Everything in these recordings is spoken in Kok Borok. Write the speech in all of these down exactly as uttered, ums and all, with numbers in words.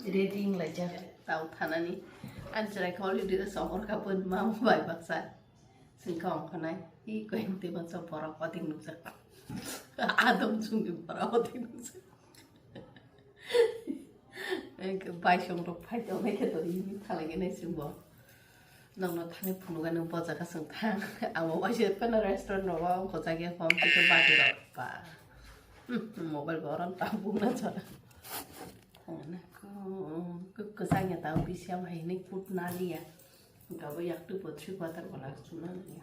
Ready wnglaijak tau thanani. Ani chwrai khe already songwrkha bwrwi mama bai baksa. Chwng khe ongkhanai. I koyang tei baksa borok othik nukjak. Adom chwngni borok othik nukjak. Bai songrok phai tongnai khe to imi thalaigenai chwngbo. Nokno thani phunukgani bo jaga chwng thang. Amo waisa phano restaurant rogo wngkha jagya hom tei bati rok ba. Hmm, mobile bo oron tabuk na chara. Thangna ko, ko, ko jagya ta bisi am hai ni put na liya. Gabo yak tu po three quarter bola chuna liya.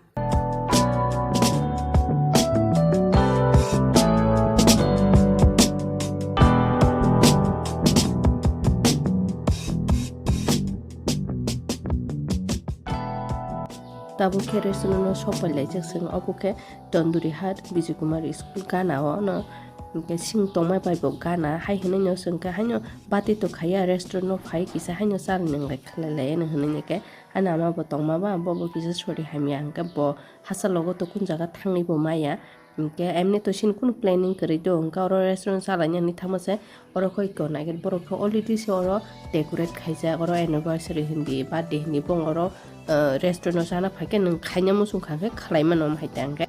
Tabuk khe restaurant no sok pai laijak chwng, obo khe Tonduri Hat Bijay Kumar School gana o no, hwnkhe sing tongma bai bo gana, hai hwnwi no chwng khe haino bati to khaiya restaurant no phai kisa haino chal nwnglai khlai lai hwnwi khe ani ama bo tongma ba bo bo kisa sori hamya hwnkhe bo hachalogo to kun jaga thangwi bo maya. Hwnkhe emni to chini kunu planning kwrwi do, hwnkhe oro restaurant chalaina hinwi thangma se oro koi ko nai borok khe already se oro decorate khaijak, oro anniversary hindi, birthday hindi, bong oro, eh, restaurant o chana phaikhe nwng khaina muchung kha khe khlai mano, omo hai ta hwnkhe.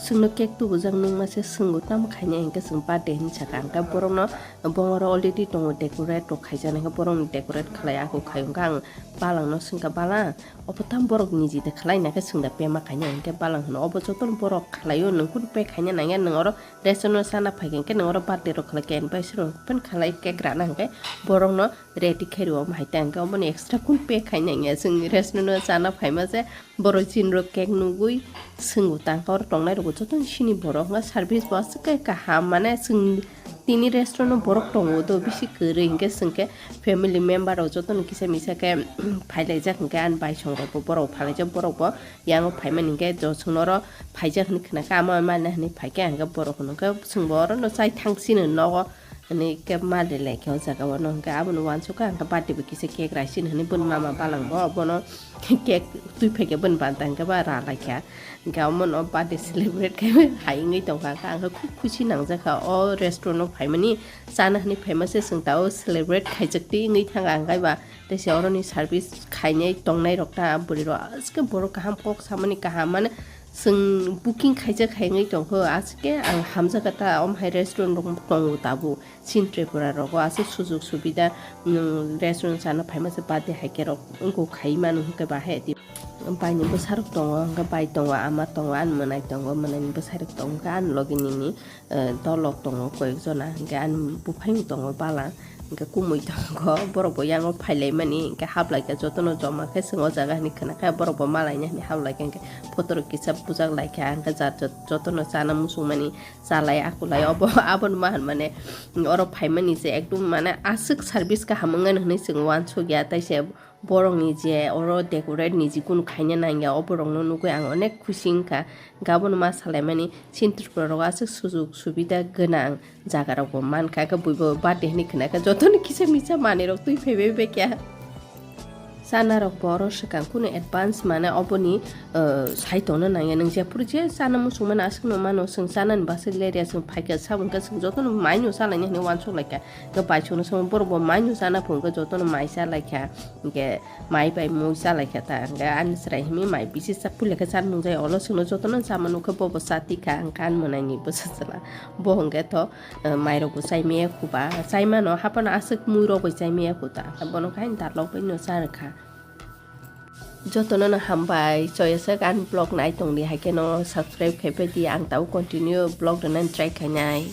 Chwngno cake tubujak nungma se chwngbo tamo khainai hwnkhe chwng birthday hinwi sakha, hwnkhe borokno bongoro already tongo decorate rok khaijak, hwnkhe borokno decorate khlai ako khai hwnkhe ang balangno swngkha, "Balang, obo tamo borok niji de khlai, nakhe chwngda pema khainai?" Hwnkhe balang hwno, "Obo jotono borok khlaio, nwng kunu pek khaina nangya, nwng oro restaurant o chana phaikha hwnkhe nwng oro birthday rok khlaikha, anniversary rok pen khlai cake rana," hwnkhe borokno ready khairwo omo hai ta hwnkhe oboni extra kun pek khaina nangya, chwng restaurant o chana phaima se borok chini rok cake nugwi swngbo tangkha, oro tongnai rokbo jotono chini borok wngkha, service bo aswk khe kaham, mane chwng tini restaurant o borok tongo do bisi kwrwi hwnkhe chwng khe family member rok jotono kisa misa khe phailaijak hwnkhe ani bai song rokbo borok phailaijak, borok bo yango phaimani hwnkhe jo chwngno oro phaijak hwnwi khwnakha, amo mane hwnwi phaikhe hwnkhe borok hwnkhe chwngbo orono chai thangsino nogo. Ani khe mali lai khe o jaga o no hwnkhe abono uansukha hwnkhe birthday bo kisa cake raising hwnwi boni mama balang bo bono cake twi phaikhe boni banta hwnkhe ba ra lai kha. Hwnkhe omono birthday celebrate khai hai wngwi tongkha, hwnkhe ang khe khub khusi nangjakha o restaurant o phaimani, chana hwnwi phaima se chwng ta o celebrate khaijak twi wngwi thangkha, hwnkhe ba tei se oroni service khainai tongnai rok ta bwrwi rok aswk khe borok kaham kok samani kaham mane. Chwng booking khaijak hai wngwi tongkho, aswk khe ang hamjakha ta, omo hai restaurant rok tongo tabuk chini Tripura rogo, aswk sujok subida, mm, restaurant chana phaima se birthday hai khe rok wngkho khai mano hwnkhe bahai di. Baini bwsarok tongo, hwnkhe bai tongo, ama tongo, ani mwnai tongo, mwnaini bwsarok tongo, hwnkhe ani logi nini, eh, dolok tongo koyek jona, hwnkhe ani buphang tongo bala. Hwnkhe kumui tongo, borok bo yango phailaimani, hwnkhe haplaikha jotono joma khe chwng o jaga hinwi khwnakha, borok bo malaina hinwi haplaikha, hwnkhe photo rok kisa bujak laikha, hwnkhe jat jot-, jotono chana muchungmani chalai akulai obo, abono ma hinmani oro phaimani je ekdom mane aswk service kaham wngmani hinwi chwng uansukya, tei se borokni je oro decorate ni jikunu khaina nangya, o borokno nugwi ang onek khusi wngkha. Hwnkhe abono ma salaimani chini Tripura rogo aswk sujok subida gwnang jaga rokbo mankha, khe buibo birthday hinwi khwnakha, jotono kisa misa manwi rok twi phaibai bai kha. Chana rokbo oro swkang kunu advance mane oboni, uh, sai tongna nangya, nwng jephuru je chana muchung mano aswkno mano, chwng chanani bwswk lerya, chwng phaikha sabo hwnkhe chwng jotono maino chalaina hinwi uansuk laikha. Hwnkhe bai chwngno swngma borokbo maino chana phunukhe jotono mai chalaikha. Hwnkhe mai bai mui chalaikha ta, hwnkhe ani chwrai hinwi mai bisi cha-, puila khe chana nungjai, olo chwngno jotono chama nukhe bobo cha tikha, hwnkhe ani mwnaini bwsa chwla. Bo hwnkhe to, eh, mairokbo chaimaya khuba, chaimano haphano aswk muirok bai chaimaya khuta, bono khe ani dalok bai no cha rwkha. Jotono no hambai, choyaswk ani vlog nai tongdi, hai kheno subscribe khai pai di, ang tabuk continue vlog rwnani try khainai.